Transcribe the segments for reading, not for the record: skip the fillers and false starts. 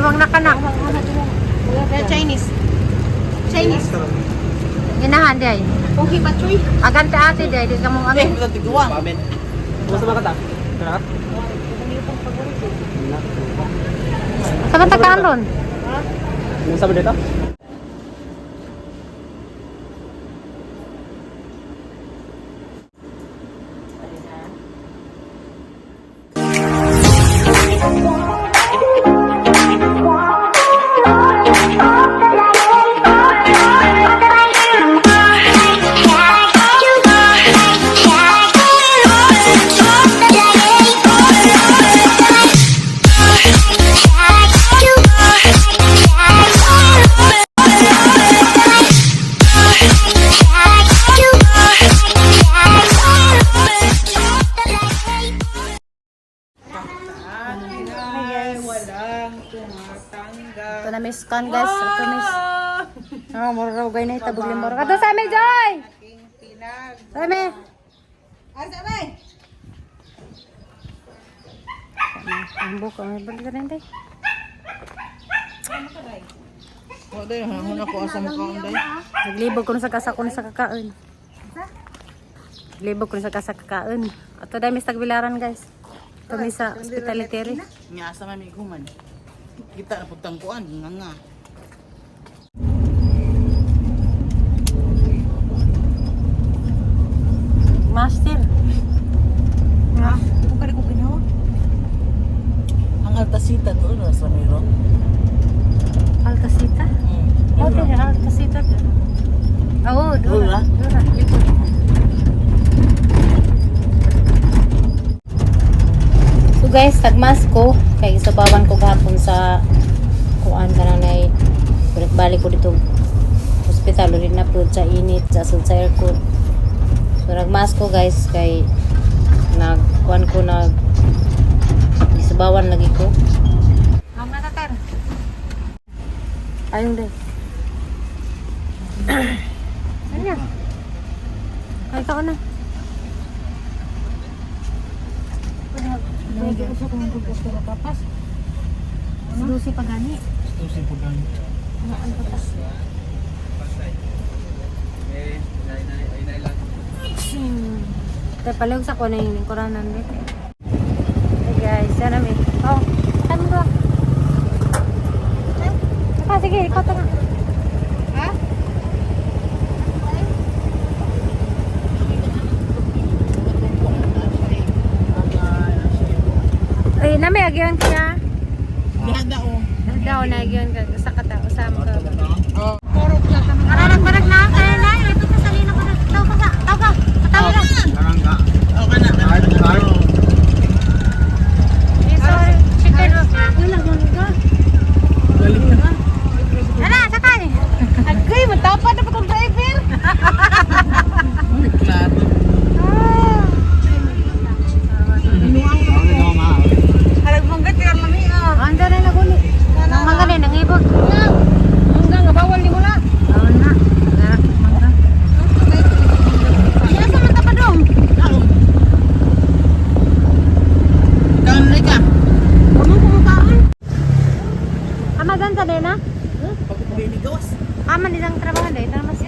Ngiwang na kanak. Chinese. Chinese. Ginahan di ay. Okay pa, Choy. Agan ta ate di ay di ka mong amin. Pamen. Kumusta ba kata? Tara. Sa man takaan ron? Ano sabi dito? Walang tumatangga. Ito na miss con guys. Ito miss. Ah, mura raw gay na itabog limor. Kato sa amin, Joy! Aking pinag. Sa amin. Ay, sabay! Ang buko, ang balik ka rin tayo. Wala, hangon ako asa mo kaon day. Naglibog ko na sa kasa ko na sa kakaon. Naglibog ko na sa kasa kakaon. Ato dahil mis tagbilaran guys. Ito mi sa hospitality. Nga asa man may human. Kita na pugtang kuan nga nga. Master. Ha? Kung kani ko ginawa. Ang altasita doon sa Miro. Altasita? Oh, dire, altasita. Oo, dura. Dura? Dura. Likod. So guys, tagmas ko kay isabawan ko gahapon sa kuan ka na nay balik ko dito hospital ulit na po sa init sa sud sa aircon. So nagmas ko guys kay nag kuan ko nag isabawan lagi ko. Ang natatar. Ayun din. Ano yan? Ay, ikaw na. Lucy pagani. Tusi po gani. Tayo palihog sa kuno yung lingkuranan dito. Hey guys, yan namin. Oh, kami ko. Ah, sige, ikaw tanga. Ha? Ay, nami, agyon ka. Gihada o. Daw na agyon ka. Usa ka ta, usam ka. Oh. Puro plata na. Ararag parag na, kaya na, ito pa sa lina ko na. Taw ka sa, taw ka, katawa ka. Tarangga. Okay na. Ay, Eh, sorry, chicken. Wala, wala. Galing na. Ala, sakay. Agay, matapa na pa tong driver. Klaro. Harag mangga tirar lami ah. Anda na naguli. Nang mangga na, nangibog. Mangga nga bawal ni mo na. Oo na. Garak mangga. Iya, sa mata pa dong. Kaon. Kaon na ka. Kamu kumukaan. Ama dan sa na? Pagpili gawas. Ama ni sang trabaho na ito mas.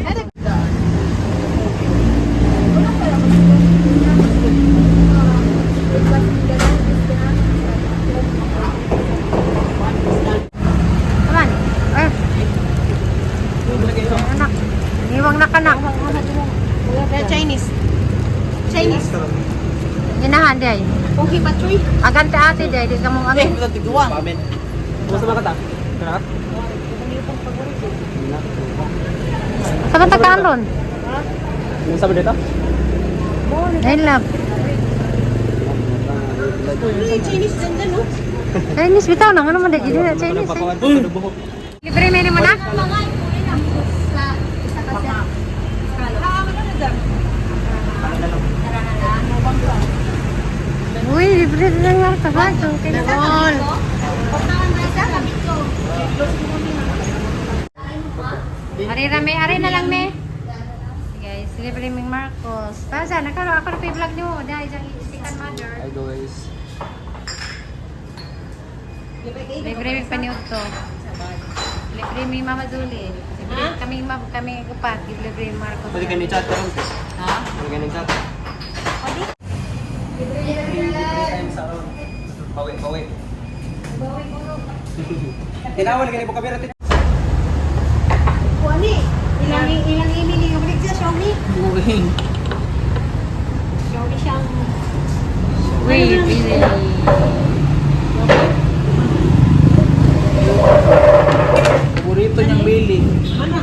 Aman. Eh. Anak. Ngiwang na kanak. Chinese. Chinese. Ginahan di ay. Okay pa, Choy. Agan ta ate di ay di ka mong amin. Pamen. Kumusta ba kata? Tara. Sa man takaan ron? Ano sabi dito? Ay love. Chinese dyan dyan, no? Chinese bitaw nang ano man di na Chinese. Eh. Libre menu mo na? Uy, libre na lang ka ba? Okay na. Ari ra me, ari na lang me. Guys, libre ming Marcos. Pasa, nakaro ako na vlog niyo. Dahil diyang sikan mother. Hi guys. Libre mi paniud to. Libre mi Mama Zuli. Libre kami ma kami upat libre Marco. Pwede ka ni chat karon. Ha? Pwede ka ni chat. Time sa ron. Bawi, bawi. Tinawan ka ni po kamera. Kuani, ilang ilang email yung balik siya Xiaomi. Uwing. Xiaomi siyang Wait, wait. Paborito niyang Billy. Ano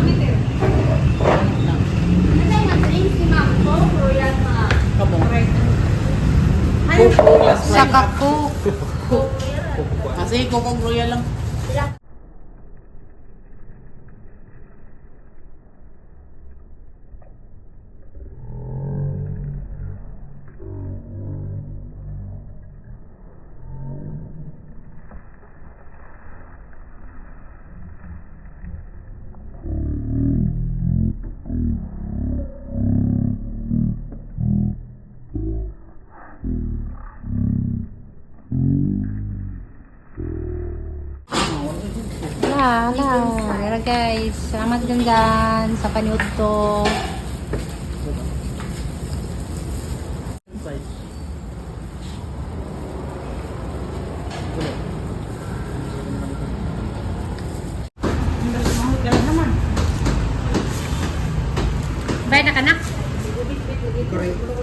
Kamo. Sa kako. Kasi Coco Royal lang. Wala, wala. Pero guys, salamat gandan sa paniud to. Bay na ka na.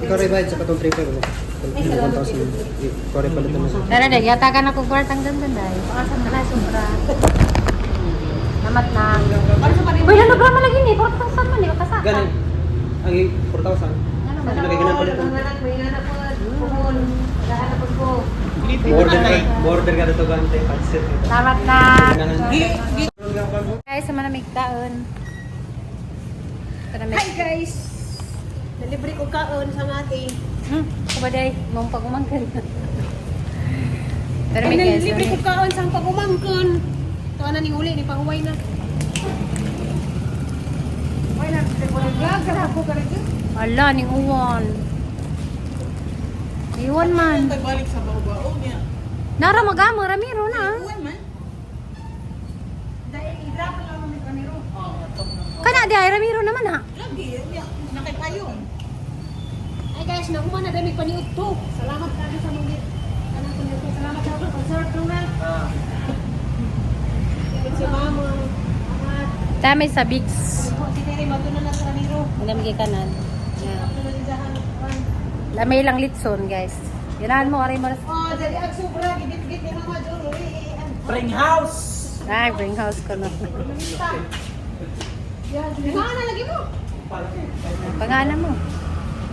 Ikaw rin bayad sa katong 3.5 ano? 1,000. Ikaw rin pala naman. Tara na, yata ka na kung kwartang dandan dahil. Wala, sobra. Namat na. Uy, ano ba malagi ni? 4,000 man eh, kasaka. Gani. Ang 4,000. Ano ba? Ano kay ganang palit? Pilipino Border na ka, tayo. border ka dito gante pansit. Salamat na. Gi- gi- Guys, sa manamig taon. Panamig. Hi guys. Nalibre ko kaon sa ate. Kubaday, mong pagumangkan. Pero Ay, may guys, nalibre ko kaon sa pagumangkon. Tuwa na ning uli ni pahuway na. Wala na, vlog ra ko ka rin. Ala, ning uwan. Iwan man. Tagbalik sa bao-bao niya. Nara magamo, Ramiro na. Uwan man. Dahil i-drop lang ni Ramiro. Oh, atong na. Kana di ay Ramiro naman ha. Lagi, niya. Nakipayong. Ay guys, nahuman na dami paniud to. Salamat kayo sa mga kanang paniud to. Salamat sa pag-serve na. Si Mama. Salamat. Tama sa Bix. Si Terry magduna na sa Ramiro. Lamig kanan. Yeah. Ano na sa Lamay lang litson, guys. Ganahan mo, aray mo. Oh, dali ag sobra gibit-bit ni Mama Jor. Uy, Spring house! Ay, bring house ko na. Yan, na lagi mo. Pangalan mo.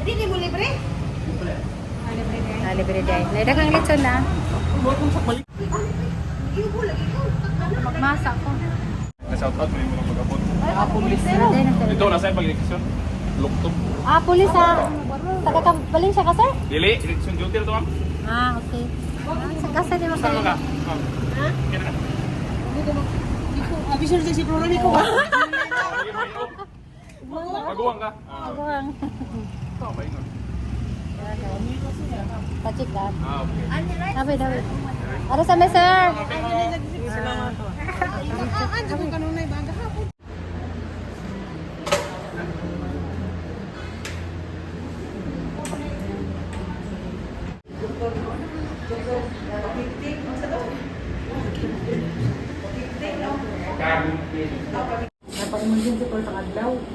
Dili mo libre? Ah, libre na. Ah, libre day. Naidagang litson na. Iubo lagi ko. Magmasa ko. Shout out mo yung pag-abot. Nakapulis. Ito, nasa yung pag-eleksyon. Luktob. Ah, pulis ah. Taga ka, Valencia ka, sir? Dili, eleksyon duty na ito, ma'am. Ah, okay. Ah, sa kasa di mo Saan kayo. ka? Ma'am. Ha? Kaya na. Officer sa si Flora ni ko. Maguwang ka. Ah, Aguang. ito, ba yun? Pachik ka. Ah, okay. Dabi, dabi. Ara sa may, sir. Ah, ah, kanunay baga hapon.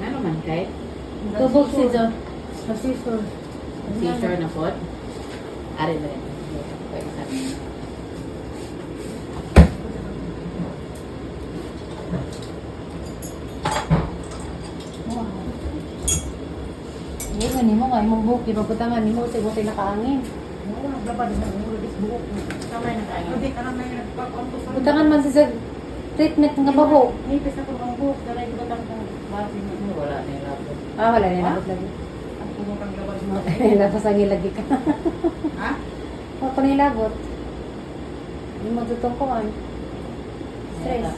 Ano man kay? Tubog si Jo. Masisor. Seizure na po? Ari ba rin? Pwede sa amin. Hindi man nimo kay imong buhok gibabutangan nimo sa imong pinakaangin. Butangan man sa treatment nga baho. Wala na yung labot. Ah, wala na labot lagi. Labas ang ilagi ka. Ha? Wala ko nilabot. Hindi mo tutungkuan. Stress.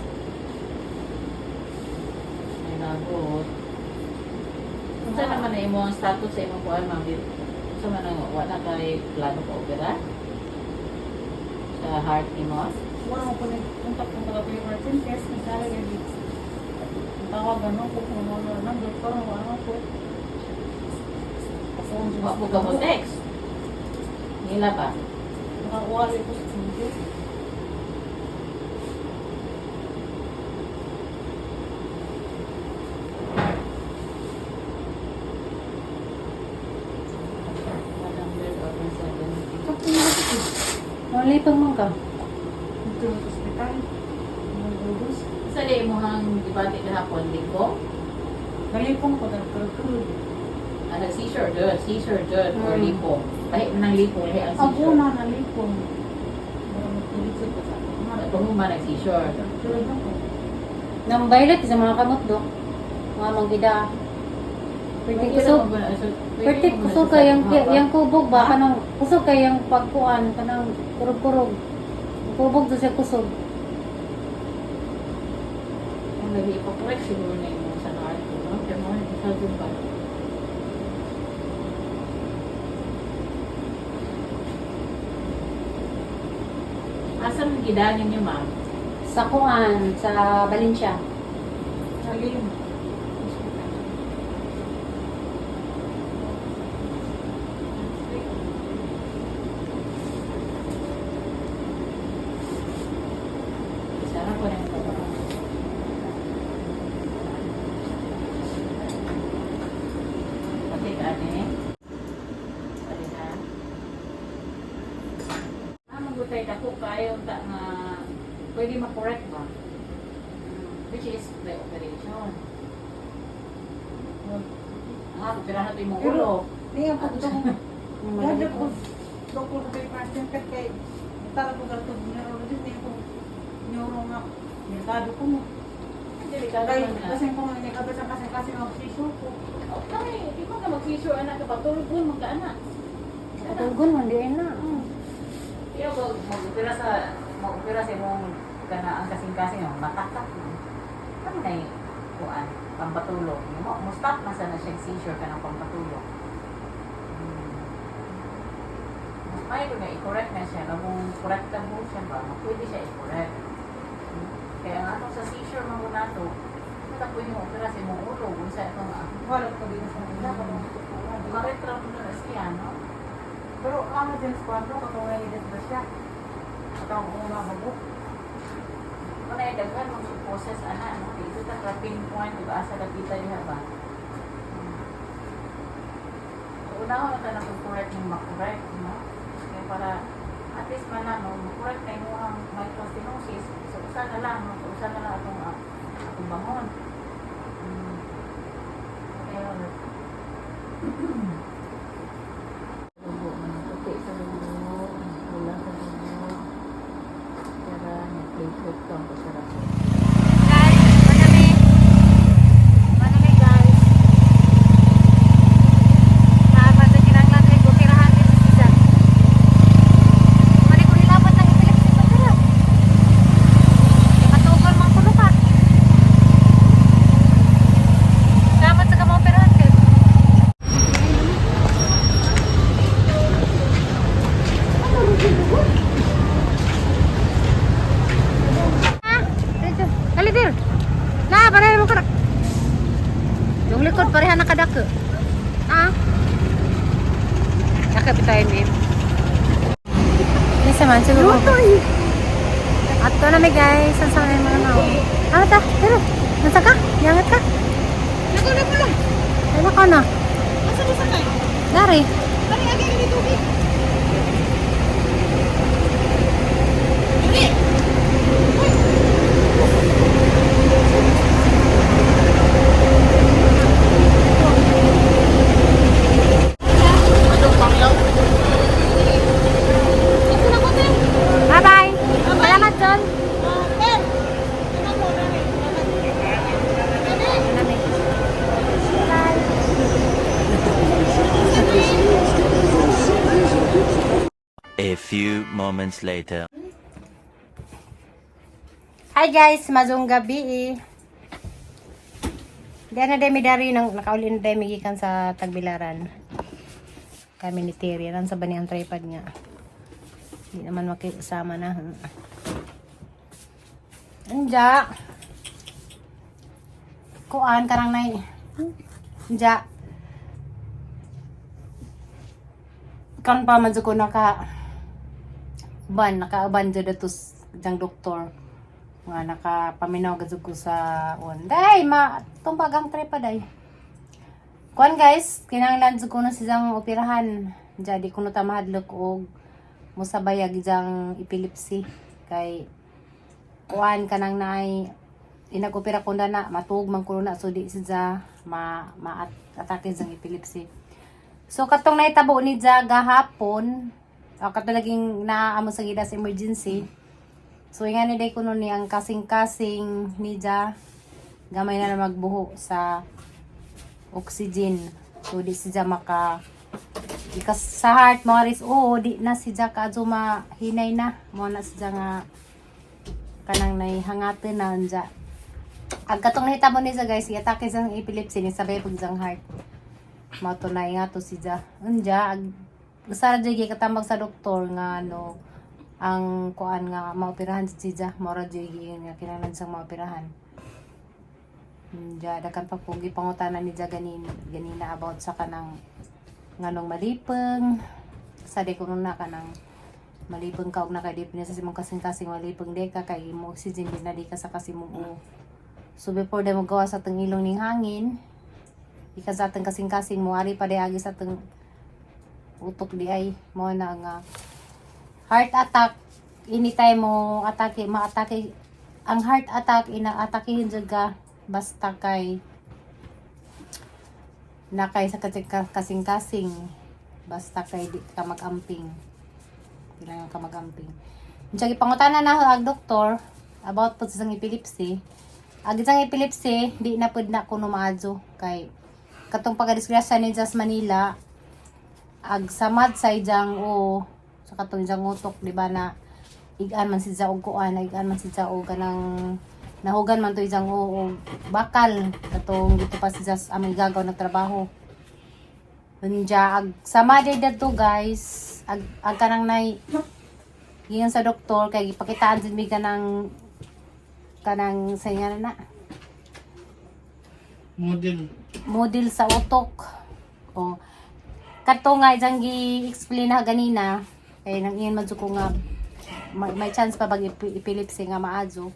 May labot. Unsa naman na imong status sa imong kuan ma'am? Unsa man ang wala kay plano pa opera? Sa heart nimo? Wala mo po nag-contact kung taga Philippine test, nagkala yan. Ang tawag ano ko kung ano na doktor ano ko. Wa po ka mo text. Nila ba? Nakakuha rin ko sa computer. Wala pang man ka. Dito sa ospital. Mga ubos. Sa di mo hang gibati gahapon linggo? Nalipong ko nagkulkul. Ah, nag-seizure dud, seizure dud, or lipong. Lahi man ang lipong, lahi ang Ako seizure. na nalipong. Mura magtulisod ko sa ako. Panguma nag-seizure. Nagkulkul ako. Nang violet sa mga kamot do. Mga manggida. Pwede kusog. Pwede kusog kay yang yang kubog ba kanang kusog kay yang pagkuan kanang kurog-kurog. Kubog do siya kusog. Kung lagi ipakorek siguro na yung sa narco, no? Kaya mo, isa dun ba? Asa man gidanin niyo, ma'am? Sa kuan sa Valencia. Salim. Sana ko na yung pagkakang. Pati ka, ane? Pati ka? Ah, magutay dako kayo ta nga pwede ma-correct ba? Which is the operation. Ah, operahan natin yung ulo. Niya po ito. Dada ko. Doktor ko kay Martin kay tara ko ganito neurologist niya ko neuro nga delikado ko mo. Delikado Kay man na. kasi ko nga nakabasan kasi kasi nga seizure ko. Okay, di mo ka mag-seizure anak ka patulog mo ka anak. Patulgon man di na. Pero pag mag-opera sa imong kana ang kasing-kasing ang matakak no. Kamo na kuan pampatulog. Mo mo stop na sana siya seizure kanang pampatulog. Mas may ko na i-correct na siya kung correctable siya ba, pwede siya i-correct. Kaya ang atong sa seizure mo nato, kita pwede mo opera sa imong ulo unsa itong Wala ko din sa mga. correct ra mo na siya no. Pero ang din sa kwadro katong nga ba siya. Katong una bago. Kung ay daghan mong process ana no, dito ta ka pinpoint ug asa dapita diha ba. So, una na ta na kung correct yung ma-correct no. Kaya para at least man na no, ma-correct na imo ang mitral stenosis, so usa na lang no, so usa na lang atong atong bangon. Kaya dugo man puti sa dugo, wala sa dugo. Tara, nag-platelet count ko sa raso. Guys, manami. Manami guys. Dapat sa kinanglan ay gutirahan din sa season. Mali ko nilapat ng epilepsy pa dira. Katugol mang kuno ka. Salamat sa kamong operahan kay. Ah, dito. Dali dir. Na, pareha mo karak. Yung likod pareha nakadako. Ah. Dako bitay ma'am. Bisa man siguro. Lutoy. Ato na mi guys, ang sa mga nao. Ano ta? Pero, nasa ka? Yangat ka? Nako na pala. Ano ka na? Asa na sakay? Dari. Dari agi ni tubig. Dili. Bye-bye. Salamat, John. A few moments later. Hi guys, mazong gabi eh. Di na demi dari nang nakaulin na demi gikan sa Tagbilaran. Kami ni Terry, nan sa bani ang tripod nga. Hindi naman makisama na. Anja. Kuan karang nay. Anja. Kan pa man jud ko nakauban jud ato jang doktor nga nakapaminaw gud ko sa on. Day ma tumbag ang tray pa day. Kuan guys, kinahanglan jud ko na siyang operahan. Jadi kuno ta mahadlok og mosabay ag ijang epilepsy kay kuan kanang naay inag-opera ko na na matuog man kuno na, so di siya ma ma atake sang epilepsy. So katong nahitabo ni Ja gahapon, o kato laging naamo sa gida sa emergency. So nga ni day kuno ni ang kasing-kasing ni Ja gamay na na magbuho sa oxygen. So di siya maka ikas sa heart mo ris, oo, di na siya kaadto mahinay na mo na siya nga kanang naihangate na anja. Ang katong nahitabo ni siya guys, iatake sa epilepsy ni sabay pag jang heart. Mao to na nga to si Ja. Anja ag usara jud gyud katambag sa doktor nga ano ang kuan nga maoperahan si Ja, mao ra jud gyud nga kinahanglan siyang maoperahan. Anja daghan pa po gipangutana ni Ja ganina about sa kanang nganong malipeng sa di kuno na kanang malipeng ka og nakadip niya sa imong kasing-kasing, malipeng di ka kay imo oxygen di na di ka sa kasimong o. So before day mo gawa sa tang ilong ning hangin ika sa atong kasing-kasing mo ari pa di agi sa atong utok di ay mo na nga heart attack anytime mo atake, maatake ang heart attack, ina-atakehin jud ka basta kay nakay sa kasing-kasing, basta kay di ka mag-amping, kailangan ka mag-amping. Unsa gipangutana na ang doktor about po sa isang epilepsy. Ang isang epilepsy di na pud na kuno maadyo kay katong pagkadisgrasya ni Jas Manila, ag samad sa ijang o sa katong ijang utok, di ba, na igaan man si og kuan, igaan man si og kanang nahugan man to ijang o og bakal katong dito pa si Jas aming gagaw nagtrabaho. Unya ag sama day dadto guys, ag kanang nay giingon sa doktor kay gipakitaan jud mi kanang kanang sa nga na Model. Model sa utok. O kato nga ijang gi-explain na ganina kay nang iyon man jud ko nga may chance pa bag epilepsy nga maadyo.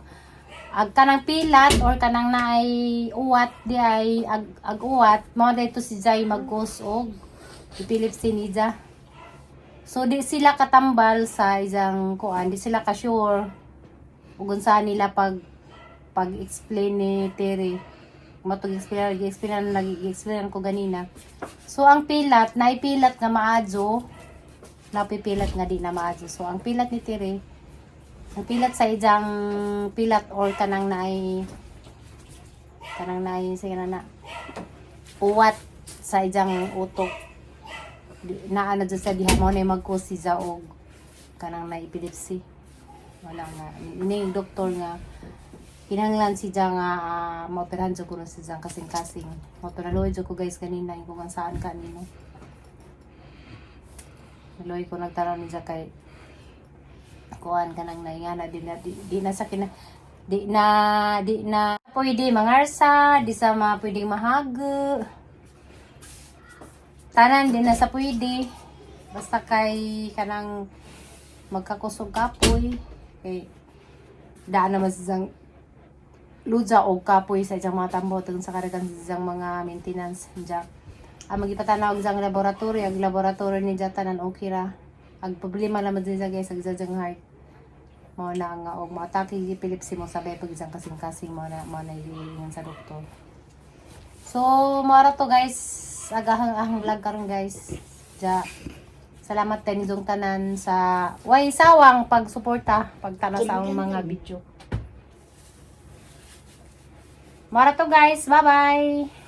Ag kanang pilat or kanang naay uwat di ay ag uwat mao dito si Jai mag-cause og epilepsy ni Ja. So di sila katambal sa isang kuan, di sila ka sure ug unsa nila pag explain ni Terry. Matug explain, explain, nag-explain ko ganina. So ang pilat, naipilat nga maadyo, napipilat nga di na maadyo. So ang pilat ni Terry, ang pilat sa ijang pilat or kanang naay sige na na uwat sa ijang utok di, naa na dyan sa diha mo na mag si og kanang na epilepsy. Wala nga ini yung doktor nga kinahanglan si nga maoperahan jud kuno si Jang kasing-kasing. Mo to naluoy jud ko guys kanina kung saan kanino naluoy ko nagtanaw ni Ja kay kuan kanang naingana di na di na sa kina di na pwede mangarsa, di sa ma pwedeng mahag tanan, di na sa pwede basta kay kanang magkakusog kapoy kay daan naman sa isang luja o kapoy sa isang mga tambo tungkol sa karagan sa isang mga maintenance diya. Ang magipatanaw og isang laboratory, ang laboratory ni diya tanan okay ra. Ang problema naman din sa guys ang isang heart mo na nga og maatake yung epilepsy mo sabay pag isang kasing-kasing mo na yung sa doktor. So mara to guys, agahang ahang vlog karon guys. Ja, salamat tayo nidong tanan sa way sawang pagsuporta, pagtanaw sa akong mga video. Mara to guys, bye bye.